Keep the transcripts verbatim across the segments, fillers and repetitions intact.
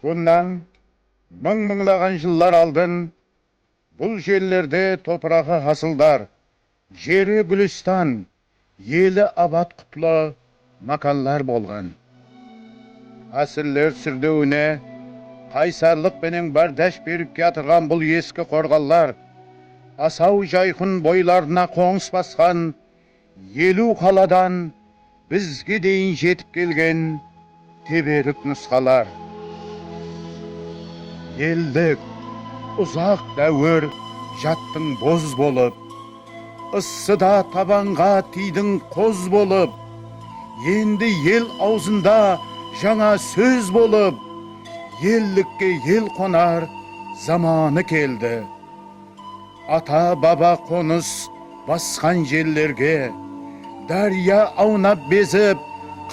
Bunnan mıń-mıńlaǵan jıllar aldın bul jerlerde topıraǵı hasıldar, jeri gúlistan, eli abat qutlı mákanlar bolǵan. Ásirler súrdewine qaysarlıq penen bárdash berip kiyatırǵan bul eski qorǵanlar, asaw jayqın boylarına qońıs basqan eliw qaladan bizge deyin jetip kelgen teberik nusqalar. Eldik, uzaq dáwir jattıń boz bolıp, ıssıda tabanǵa tiydiń qoz bolıp, endi el awzında jańa sóz bolıp, ellikke el qonar zamanı keldi. Ata-baba qonıs basqan jerlerge, dárya awnap bezip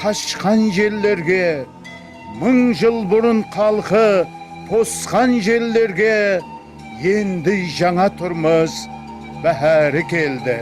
qashqan jerlerge, mıń jıl burın xalqı posqan jerlerge endi jańa turmıs báhári keldi.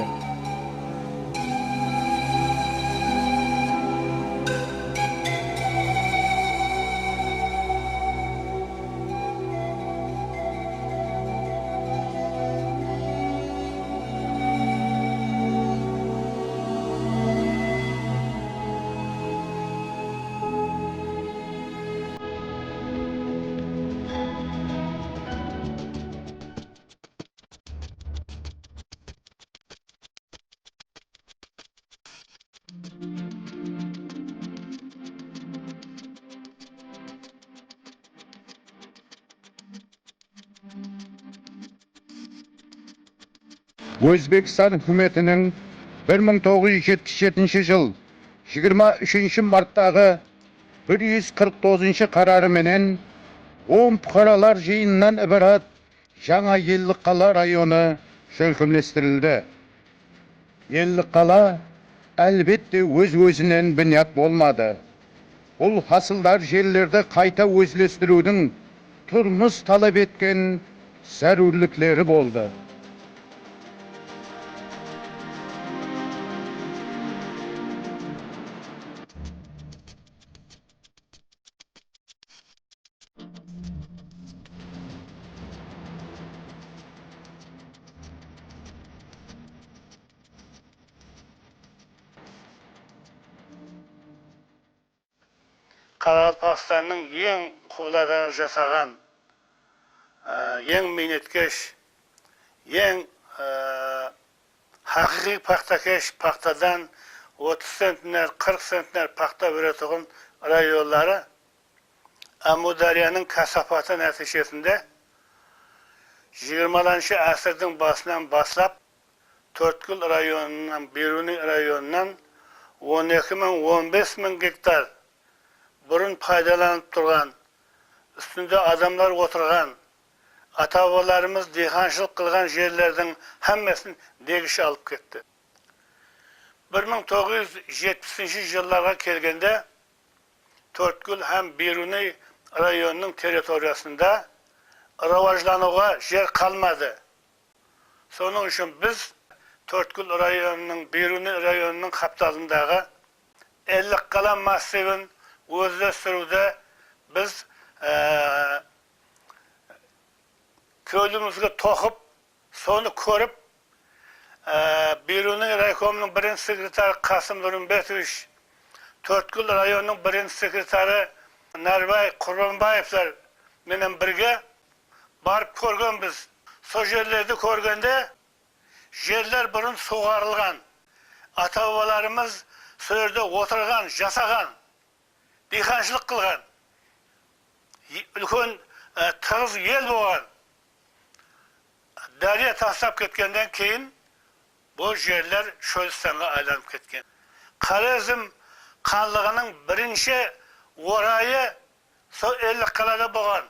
Ózbekstan húkimetiniń bir mıń toǵız júz jetpis jetinshi jıl jigirma úshinshi marttaǵı bir júz qırq toǵızınshı qararı menen on puqaralar jıyınınan ibarat jańa Ellikqala rayonı shólkemlestirildi. Ellikqala, álbette, óz-ózinen binyat bolmadı. Bul hasıldar jerlerdi qayta ózlestiriwdiń turmıs talap etken zárúrlikleri boldı. Qaraqalpaqstannıń eń quwlı adamı jasaǵan, e, eń miynetkesh, eń, e, haqıyqıy paxtakesh, paxtadan otız centner, qırq centner paxta beretuǵın rayonları Ámiwdáryanıń kásafatı nátiyjesinde jigirmalanshı ásirdiń basınan baslap Tórtkúl rayonınan, Beruniy rayonınan on eki mıń, on bes mıń gektar burın paydalanıp turǵan, ústinde adamlar otırǵan, ata-babalarımız diyqanshılıq qılǵan jerlerdiń hámmesin degiship alıp ketti. Bir mıń toǵız júz jetpisinshi jıllarǵa kelgende Tórtkúl hám Beruniy rayonınıń territoriyasında rawajlanıwǵa jer qalmadı. Sonıń ushın biz Tórtkúl rayonınıń, Beruniy rayonınıń qaptalındaǵı Ellikqala massivin ózlestiriwdi biz, e, kewlimizge toqıp, sonı kórip, e, Beruniy raykomınıń birinshi sekretarı Qasım Nurımbetovich, Tórtkúl rayonınıń birinshi sekretarı Nárbay Qurbanbaevlar menen birge barıp kórgenbiz. Sol jerlerdi kórgende, jerler burın suwǵarılǵan. Ata-babalarımız sol jerde otırǵan, jasaǵan, diyqanshılıq qılǵan, úlken, e, tıǵız el bolǵan. Dárya taslap ketkennen keyin bul jerler shólistanǵa aylanıp ketken. Xorezm xanlıǵınıń birinshi orayı sol Ellikqalada bolǵan.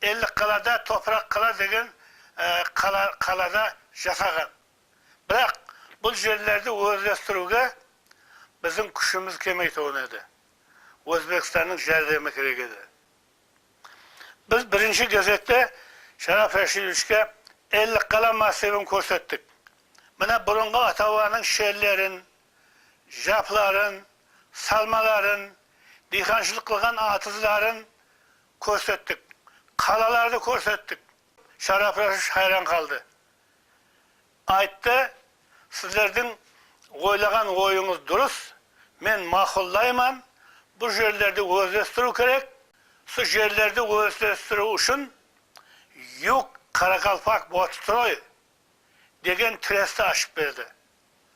Ellikqalada, Topıraq qala degen, e, qala, qalada jasaǵan. Biraq bul jerlerdi ózlestiriwge biziń kúshimiz kelmeytuǵın edi. Ózbekstannıń járdemi kerek edi. Biz birinshi gezekte Sharaf Rashidovichke Ellikqala massivin kórsettik. Mine, burınǵı ata-babanıń sherlerin, japların, salmaların, diyqanshılıq qılǵan atızların kórsettik, qalalardı kórsettik. Sharof Rashid hayran qaldı. Ayttı, "Sizlerdiń oylaǵan oyıńız durıs, men maqullayman, bul jerlerdi ózlestiriw kerek. Sol jerlerdi ózlestiriw ushın Yug Qaraqalpaq Botstroy degen tresti ashıp berdi.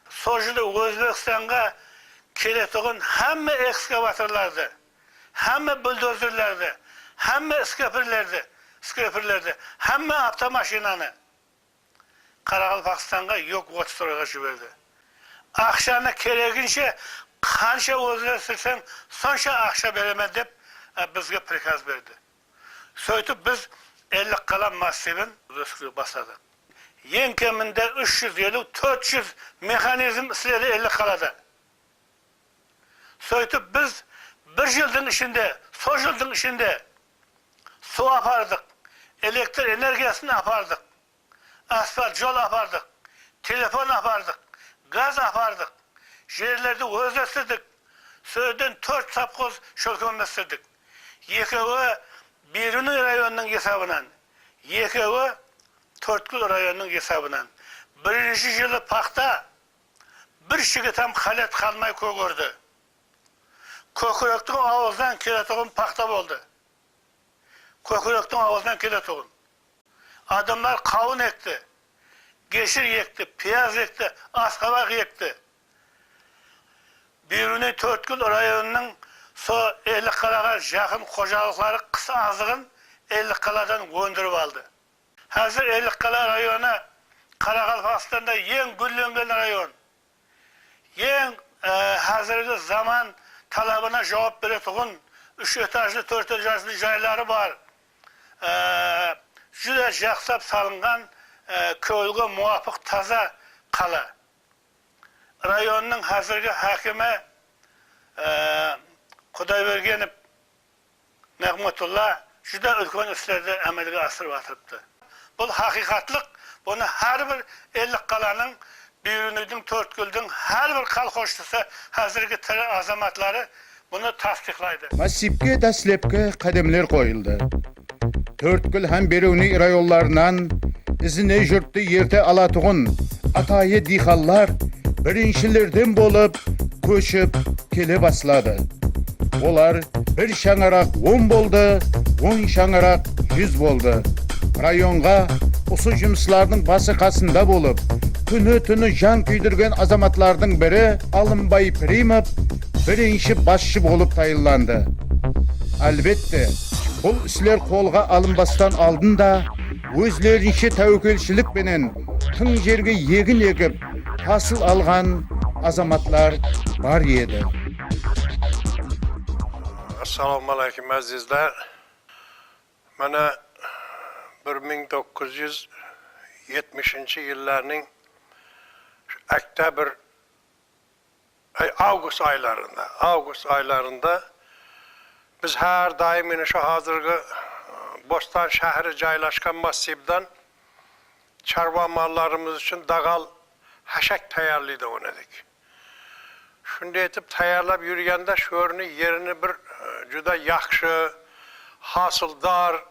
Sol jerde Ózbekstanǵa keletuǵın hámme ekskavatorlardı, hámme buldozerlerdi, hámme skreperlerdi, skreperlerdi, hámme avtomashinanı Qaraqalpaqstanǵa Yug Botstroyǵa jiberdi. Aqshanı kereginshe qansha ózlestirseń, sonsha aqsha beremen", dep, e, bizge prikaz berdi. Sóytip biz Ellikqala massivin ózlestire basladıq. Eń keminde úsh júz elliw, tórt júz mexanizm isledi Ellikqalada. Sóytip biz bir jıldıń ishinde, sol jıldıń ishinde suw apardıq, elektr energiyasın apardıq, asfalt jol apardıq, telefon apardıq, gaz apardıq, jerlerdi ózlestirdik. Sol jerden tórt sovxoz shólkemlestirdik. Ekewi Beruniy rayonınıń esabınan, ekewi Tórtkúl rayonınıń esabınan. Birinshi jılı paxta bir shigit hám hálet qalmay kógerdi. Kókirektiń awızınan keletuǵın paxta boldı. Kókirektiń awızınan keletuǵın. Adamlar qawın ekti, geshir ekti, piyaz ekti, asqabaq ekti. Beruniy Tórtkúl rayonınıń so Ellikqalaǵa jaqın xojalıqları qıs azıǵın Ellikqaladan óndirip aldı. Házir Ellikqala rayonı Qaraqalpaqstanda eń gúllengen rayon. Eń, e, házirgi zaman talabına juwap beretuǵın úsh etajlı, tórt etajlı jayları bar. E, júdá jaqsılap salınǵan, e, kewilge muwapıq taza qala. Rayonnıń házirgi hákimi, e, Qudaybergenov Nigmatulla júdá úlken islerdi ámelge asırıp atırıptı. Bul haqıyqatlıq, bunı hár bir Ellikqalanıń, Beruniydiń, Tórtkúldiń hár bir kolxozshısı, házirgi tiri azamatları bunı tastıyıqlaydı. Massivke dáslepki qádemler qoyıldı. Tórtkúl hám Beruniy rayonlarınan izine jurttı erte alatuǵın atayı diyqanlar birinshilerden bolıp kóship kele basladı. Olar bir shańaraq on boldı, on shańaraq júz boldı. Rayonǵa usı jumıslardıń bası-qasında bolıp, kúni-túni jan kúydirgen azamatlardıń biri Alımbay Pirimov birinshi basshı bolıp tayınlandı. Álbette, bul isler qolǵa alınbastan aldın da, ózlerinshe táwekelshilik penen tıń jerge egin egip, hasıl alǵan azamatlar bar edi. Assalawma áleykum, ázizler. Mana, bir mıń doqqız júz jetmishinshi yıllarnıń oktyabr, ay, avgust aylarında, avgust aylarında biz hár dayım, mine, shu házirgi, ı, Bostan sháhri jaylashqan massivden sharwa mallarımız ushın daǵal háshak tayarlaytuǵın edik. Shunday etip tayarlap yúrgende, shórini yerini bir, e, júdá yaqshı, hasıldar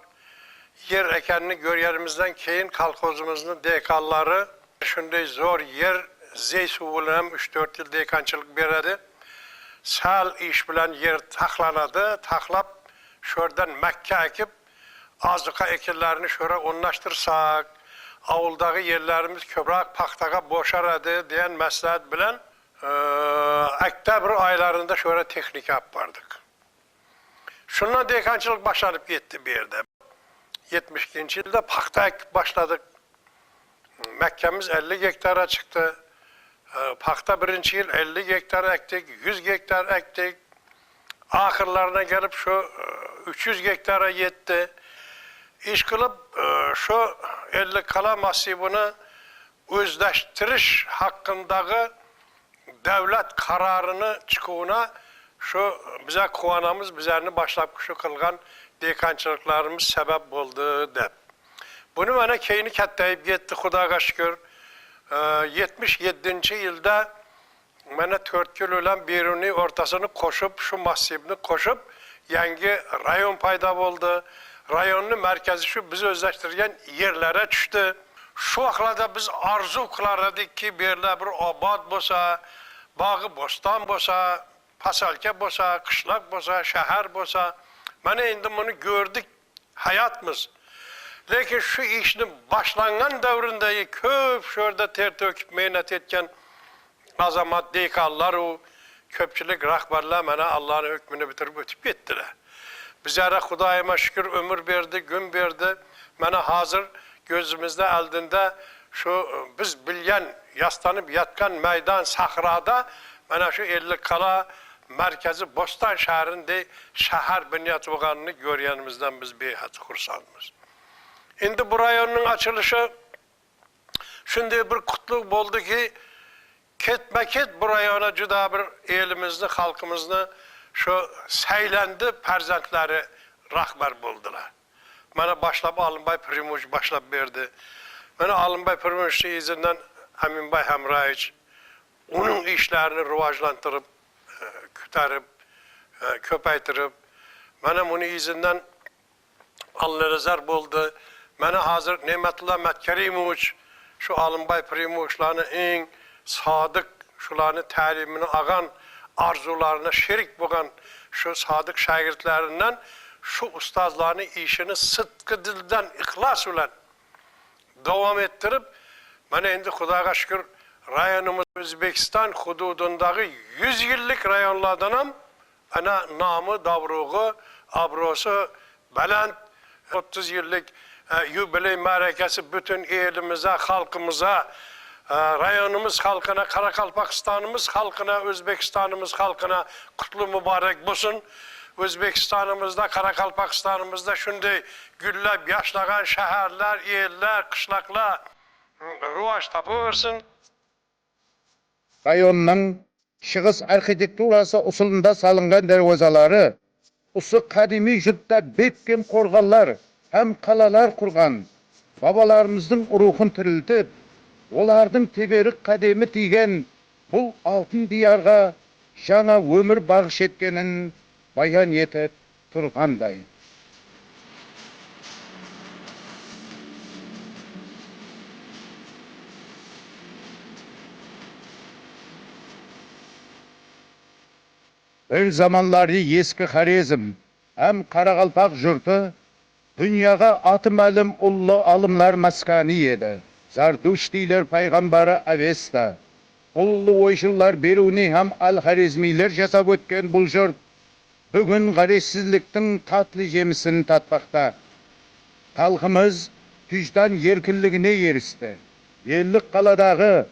yer ekenini kórgenimizden keyin kolxozımıznıń diyqanları shunday zor yer, zey suwı bilan hám úsh-tórt yıl diyqanshılıq beredi. Sál ish bilan yer taqlanadı, taqlap, shó jerden mákke ákip, azuqa ekinlerini shó jere ornashtırsaq, awıldaǵı yerlerimiz kóbirek paxtaǵa boshar edi, degen másláhát bilan, e, oktyabr aylarında shó jere texnika alıp bardıq. Shunnan diyqanshılıq bashlanıp ketti bu jerde. Jetmiş ekinshi yılda paxta ekip basladıq. Mákkemiz elli gektara shıqtı. E, paxta birinshi yıl elli gektar ektik, júz gektar ektik. Aqırlarına kelip shu, e, úsh júz gektara yetti. Ishqılıp, e, shu Ellikqala massivini ózlestirish haqqındaǵı dáwlet qararını shıǵıwına shu bize quwanamız, bizlerni bashlapki shu qılǵan diyqanshılıqlarımız sebep boldı dep. Bunı mana keyini kattayıp ketti, Qudaǵa shúkir. E, jetmiş ettinshi yılda mana Tórtkúl bilen Beruniy ortasını qoshıp, shu massivni qoshıp, Yangi rayon payda boldı. Rayonnıń márkezi shu biz ózleshtirgen erlere tústi. Shu waqıtlarda biz arzıw qılar edik ki, bu erler bir obod bolsa, baǵı bostan bolsa, posyolka bolsa, qıshlaq bolsa, shahar bolsa. Mana endi bunı kórdik, hayatmız. Lekin shu ishni bashlanǵan dáwrindegi kóp shu jerde ter tókip, mehnat etken azamat diyqanlar, u kópshilik rahbarlar mana Allanıń húkmini bitirip ótip kettiler. Bizlerge Qudayıma shúkir, ómir berdi, gún berdi. Mana házir kózimizde aldında shu, e, biz bilgen, yastanıp yatqan maydan sahrada mana shu Ellikqala márkezi Bostan shárindey shahar binyat bolǵanını kórgenimizden biz behad xursandmız. Endi bu rayonnıń ashılıshı shunday bir qutlı boldı ki, ketpe-ket bu rayonı júdá bir elimizdi, xalqımızdı shu saylandı, perzentleri rahbar boldılar. Mana, bashlap Alımbay Primovich bashlap berdi. Mana, Alımbay Primovichtiń izinden Aminbay Hamraevich onıń ishlerin rıwajlantırıp, e, kóterip, e, kópeytirip, mana, bunıń izinden Allanazar boldı. Mana, házir Nematilla Mátkeremovich, shu Alımbay Primovichlarnıń eń sadıq, shularnıń tálimini alǵan, arzıwlarına sherik bolǵan shu sadıq shágirtlerinden shu ustazlarnıń ishini sıdqı dilden, ıqlas bilen dawam ettirip, mana, endi, Qudayǵa shúkir, rayonımız Ózbekstan hududındaǵı júz yillik rayonlardan hám ana, namı, dawrıǵı, abrosı bálent, otız yillik, e, yubiley márekesi bútin elimizge, xalqımızǵa, e, rayonımız xalqına, Qaraqalpaqstanımız xalqına, Ózbekstanımız xalqına qutlı múbarek bolsın. Ózbekstanımızda, Qaraqalpaqstanımızda shunday gúllep yashaǵan sháhárler, eller, qıshlaqlar rıwaj tapa bersin. Rayonnıń shıǵıs arxitekturası usılında salınǵan dárwazaları usı qádimiy jurtta bekkem qorǵanlar hám qalalar qurǵan babalarımızdıń ruwxın tiriltip, olardıń teberik qádemi tiygen bul altın diyarǵa jańa ómir baǵısh etkenin bayan etip turǵanday. Bir zamanları eski Xorezm hám qaraqalpaq jurtı dúnyaǵa atı málim ullı alımlar máskani edi. Zardushtiyler payǵambari Avesta, ullı oyshıllar Beruniy hám al-Xorezmiyler jasap ótken bul jurt búgin ǵárezsizliktiń tatlı jemisin tatpaqta. Xalqımız wijdan erkinligine eristi. Ellikqaladaǵı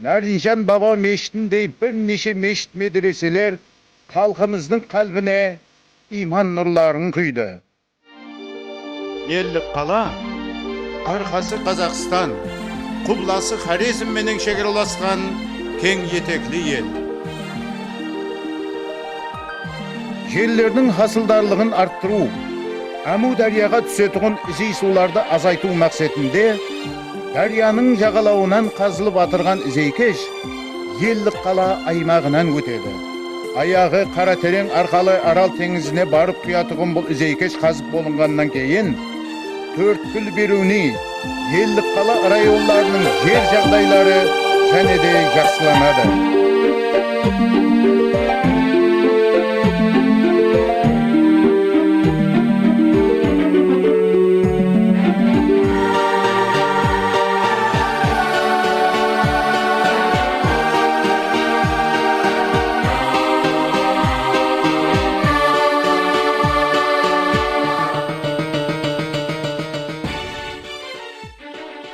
Nárinjan baba meshitindey bir neshe meshit-medreseler xalqımızdıń qálbine iyman nurların quydı. Ellikqala, arqası Qazaqstan, qublası Xorezm menen shegaralasqan keń etekli el. Jerlerdiń hasıldarlıǵın arttırıw, Ámiwdáryaǵa túsetuǵın izey suwlardı azaytıw maqsetinde dáryanıń jaǵalawınan qazılıp atırǵan izeykesh Ellikqala aymaǵınan ótedi. Ayaǵı Qaratereń arqalı Aral teńizine barıp quyatuǵın bul izeykesh qazıp bolınǵannan keyin, Tórtkúl, Beruniy, Ellikqala rayonlarınıń jer jaǵdayları jáne de jaqsılanadı.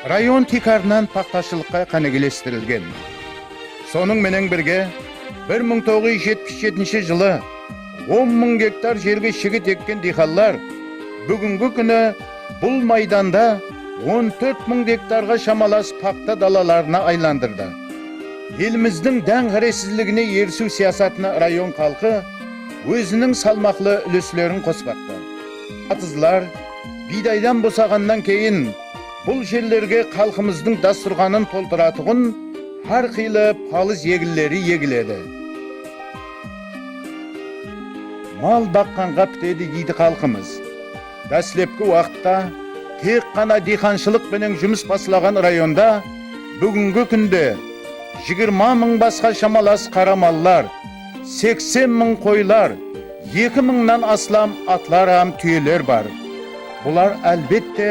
Rayon tiykarınan paxtashılıqqa qánigelestirilgen. Sonıń menen birge, bir mıń toǵız júz jetpis jetinshi jılı on mıń gektar jerge shigit ekken diyqanlar búgingi kúni bul maydanda on tórt mıń gektarǵa shamalas paxta dalalarına aylandırdı. Elimizdiń dán ǵárezsizligine erisiw siyasatına rayon xalqı óziniń salmaqlı úleslerin qospaqta. Atızlar biydaydan bosaǵannan keyin bul jerlerge xalqımızdıń dasturxanın toltıratuǵın hár qıylı palız eginleri egiledi. mal baqqanǵa pitedi deydi xalqımız. Dáslepki waqıtta tek ǵana diyqanshılıq penen jumıs baslaǵan rayonda búgingi kúnde jigirma mıń basqa shamalas qara mallar, seksen mıń qoylar, eki mıńnan aslam atlar hám túyeler bar. Bular, álbette,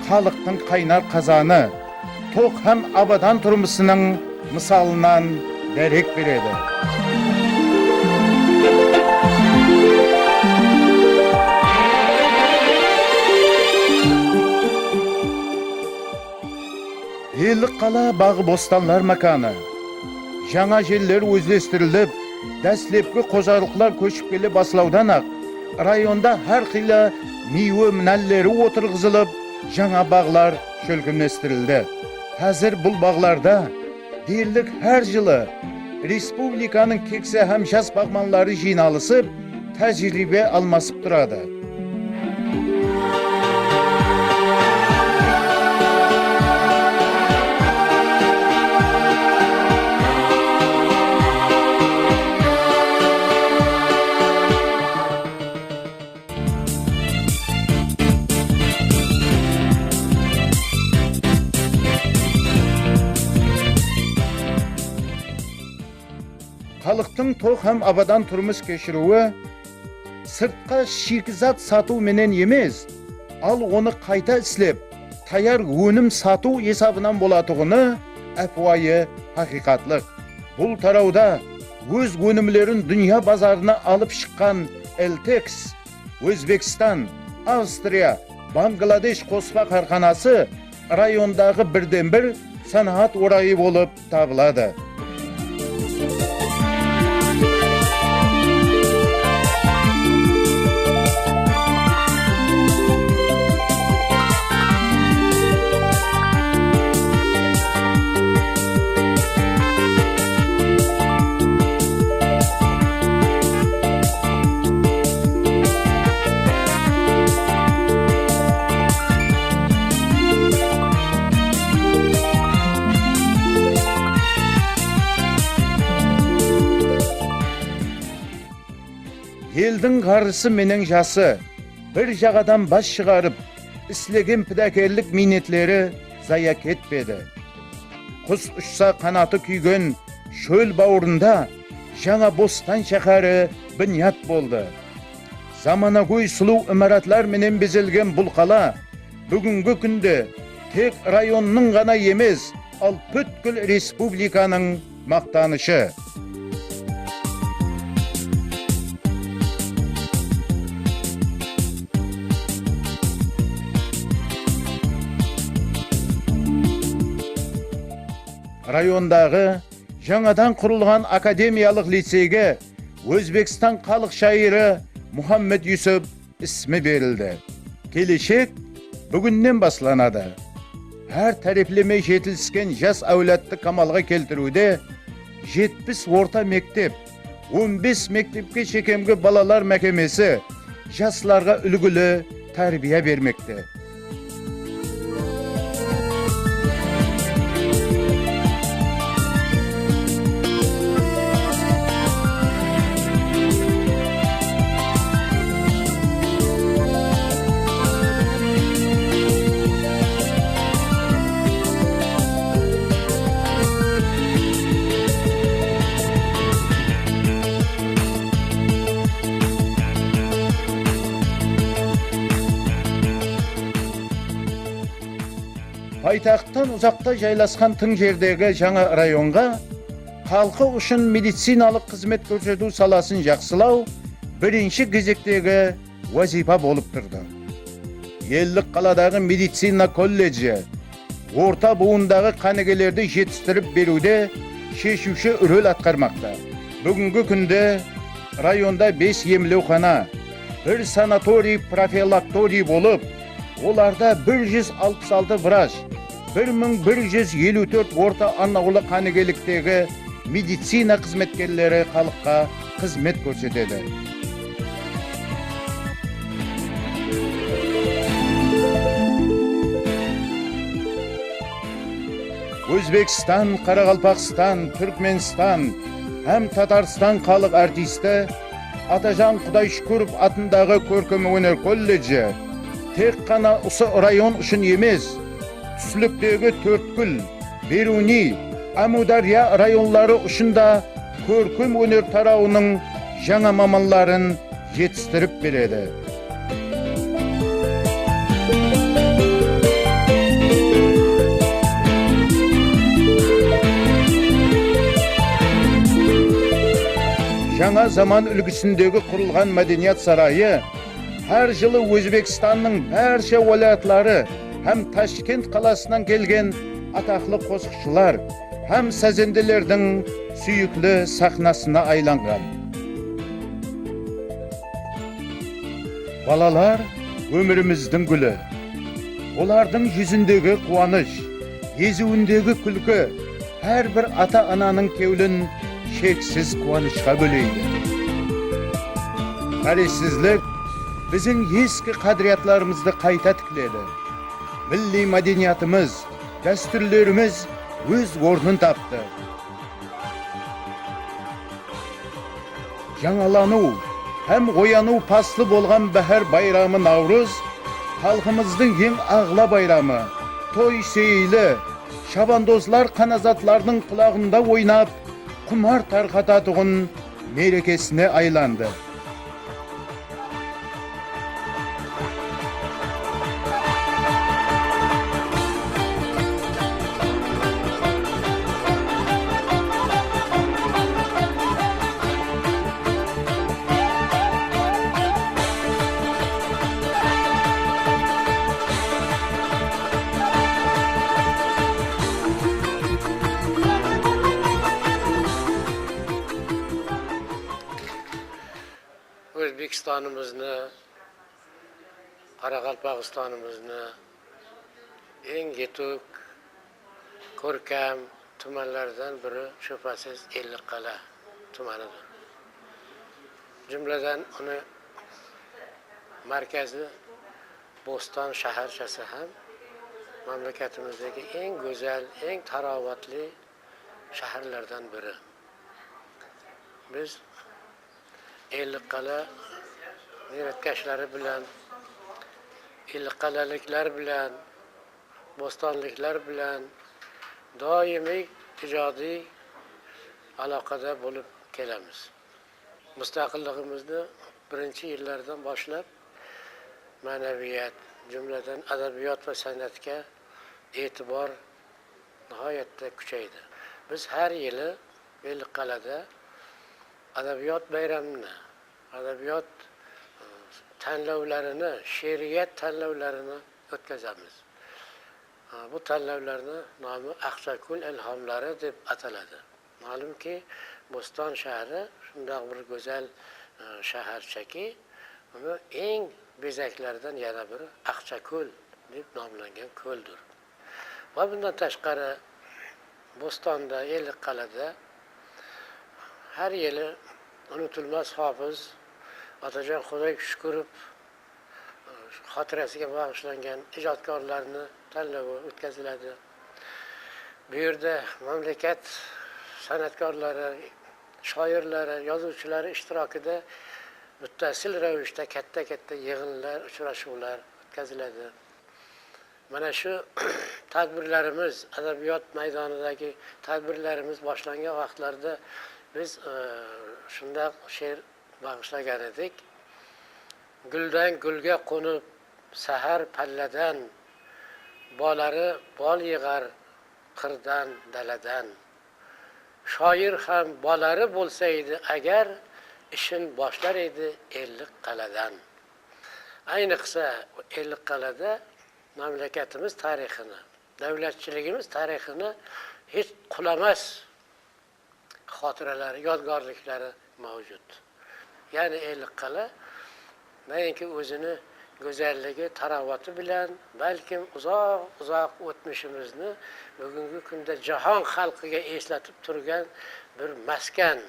xalıqtıń qaynar qazanı, toq hám abadan turmısınıń mısalınan dárek beredi. Ellik qala baǵı-bostanlar mákanı. Jańa jerler ózlestirilip, dáslepki xojalıqlar kóship kele baslawdan-aq, rayonda hár qıylı miywe minálleri otırǵızılıp, jańa baǵlar shólkemlestirildi. Házir bul baǵlarda derlik hár jılı respublikanıń kekse hám jas baǵmanları jıynalısıp, tájiriybe almasıp turadı. Xalıqtıń toq hám abadan turmıs keshiriwi sırtqa shiyki zat satıw menen emes, al onı qayta islep, tayar ónim satıw esabınan bolatuǵını ápiwayı haqıyqatlıq. Bul tarawda óz ónimlerin dúnya bazarına alıp shıqqan Eltex, Ózbekstan, Avstriya, Bangladesh qospa kárxanası rayondaǵı birden-bir sanaat orayı bolıp tabıladı. Eldiń ǵarrısı menen jası bir jaǵadan bas shıǵarıp islegen pidákerlik miynetleri zaya ketpedi. Qus ushsa qanatı kúygen shól bawırında jańa bostan sháhári búnyat boldı. Zamanagóy sulıw imaratlar menen bezelgen bul qala búgingi kúnde tek rayonnıń ǵana emes, al pútkil respublikanıń maqtanıshı. Rayondaǵı jańadan qurılǵan akademiyalıq liceyge Ózbekstan xalıq shayırı Muhammed Yusuf ismi berildi. Keleshek búginnen baslanadı. Hár tárepleme jetilisken jas áwladtı kamalǵa keltiriwde jetpis orta mektep, on bes mektepke shekemgi balalar mákemesi jaslarǵa úlgili tárbiya bermekte. Paytaxttan uzaqta jaylasqan tıń jerdegi jańa rayonǵa xalqı ushın medicinalıq xızmet kórsetiw salasın jaqsılaw birinshi gezektegi wazıypa bolıp turdı. Ellik qaladaǵı medicina kolledji orta buwındaǵı qánigelerdi jetistirip beriwde sheshiwshi rol atqarmaqta. Búgingi kúnde rayonda bes emlewxana, bir sanatoriy-profilaktoriy bolıp, olarda bir júz alpıs altı vrach, bir mıń bir júz eliw tórt orta arnawlı qánigeliktegi medicina xızmetkerleri xalıqqa xızmet kórsetedi. Ózbekstan, Qaraqalpaqstan, Túrkmenstan hám Tatarstan xalıq artisti Atajan Qudayshukurov atındaǵı kórkem óner kolledji tek ǵana usı rayon ushın emes, túsliktegi Tórtkúl, Beruniy, Ámiwdárya rayonları ushın da kórkem óner tarawınıń jańa mamanların jetistirip beredi. Jańa zaman úlgisindegi qurılǵan Mádeniyat sarayı hár jılı Ózbekstannıń bárshe wálayatları hám Tashkent qalasınan kelgen ataqlı qosıqshılar hám sázendelerdiń súyikli saxnasına aylanǵan. Balalar ómirimizdiń gúli. Olardıń júzindegi quwanısh, eziwindegi kúlki hár bir ata-ananıń kewlin sheksiz quwanıshqa bóleydi. Ǵárezsizlik biziń eski qádiriyatlarımızdı qayta tikledi. Milliy mádeniyatımız, dástúrlerimiz óz ornın taptı. Jańalanıw hám oyanıw paslı bolǵan báhár bayramı Nawrız xalqımızdıń eń aǵla bayramı, toy-seyili, shabandozlar qanazatlardıń qulaǵında oynap, qumar tarqatatuǵın merekesine aylandı. Ózbekstanımıznı, Qaraqalpaqstanımıznı eń yetuk, kórkem tumanlardan biri, shubhasiz, Ellikqala tumanidir. Jumladan, uni markazi Boston shaharchasi ham mamlakatimizdagi eń go'zal, eń tarovatli shaharlardan biri. Biz Ellikqala miyratkashlari bilan, ellikqalaliklar bilan, bostonliklar bilan doimiy ijodiy aloqada bo'lib kelamiz. Mustaqilligimizni birinchi yillardan boshlab ma'naviyat, jumladan, adabiyot va san'atga e'tibor nihoyatda kuchaydi. Biz har yili Ellikqal'ada adabiyot bayramini, adabiyot, e, tanlovlarini, she'riyat tanlovlarini o'tkazamiz. E, bu tanlovlarni nomi Aqchakul ilhomlari deb ataladi. Ma'lumki, Bo'ston shahri shundoq bir go'zal, e, shaharchaki, uni eng bezaklaridan yana biri Aqchakul deb nomlangan ko'ldir. Va bundan tashqari, Bo'stonda, Ellikqal'ada har yili unutilmas hofiz Otajon Xudoyshukurov xotirasiga bag'ishlangan ijodkorlarni tanlovi o'tkaziladi. Bu yerda mamlakat san'atkorlari, shoirlari, yozuvchilari ishtirokida muttasil ravishda katta-katta yig'inlar, uchrashuvlar o'tkaziladi. Mana shu tadbirlarimiz, adabiyot maydonidagi tadbirlarimiz boshlangan vaqtlarda biz, e, shundoq she'r bag'ishlagan edik. Guldan gulga qo'nib, sahar palladan, bolari bol yig'ar qirdan, daladan. Shoir ham bolari bo'lsa edi agar, ishin boshlar edi Ellikqal'adan. Ayniqsa, Ellikqal'ada mamlakatimiz tarixini, davlatchiligimiz tarixini hech qulamas xotiralari, yodgorliklari mavjud. Ya'ni Ellikqal'a nainki o'zini go'zalligi, tarovati bilan, balkim uzoq-uzoq o'tmishimizni bugungi kunda jahon xalqiga eslatib turgan bir maskan,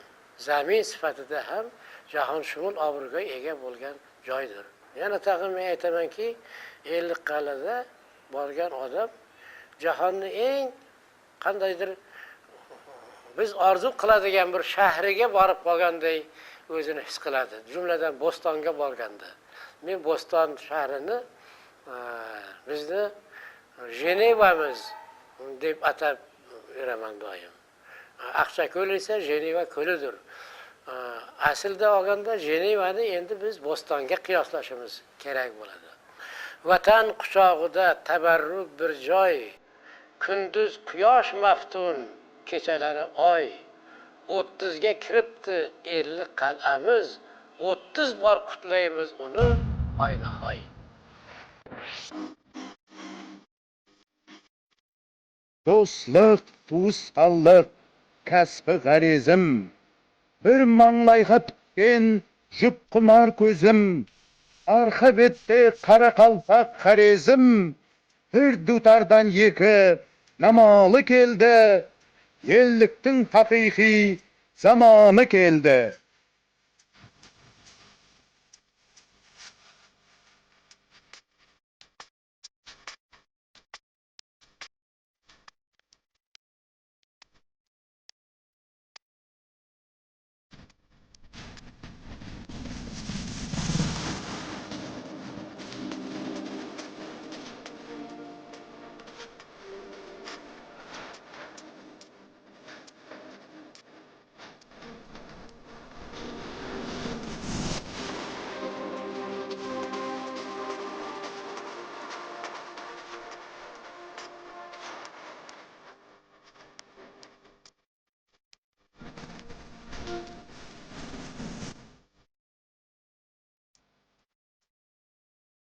zamin sifatida ham jahonshumul obro'ga ega bo'lgan joydir. Yana tag'in men aytamanki, Ellikqal'ada borgan odam jahonni eng qandaydir biz orzu qiladigan bir shahriga borib qolganday ózini his qıladı. Jumladan, Bostanga borganda. Men Bostan sháhrini, e, bizni Jenevamız dep atap júremen doyım. Aqsha kóli ise Jeneva kólidur. Á, áslida olganda Jenevanı endi biz Bostanga qıyaslashımız kerek boladı. Vatan qushaǵıda tabarruk bir joy, kúndiz quyosh maftun, kechalari oy. Óttizge kiripti ellik qalamiz, óttiz bor qutlaymız uni, hoynahoy. Doslıq, tuwısqanlıq, káspi ǵárezim, bir mańlayǵa pitken júpqumar kózim, arqa bette qaraqalpaq ǵárezim, bir duwtardan eki namalı keldi, elliktiń haqıyqıy zamanı keldi.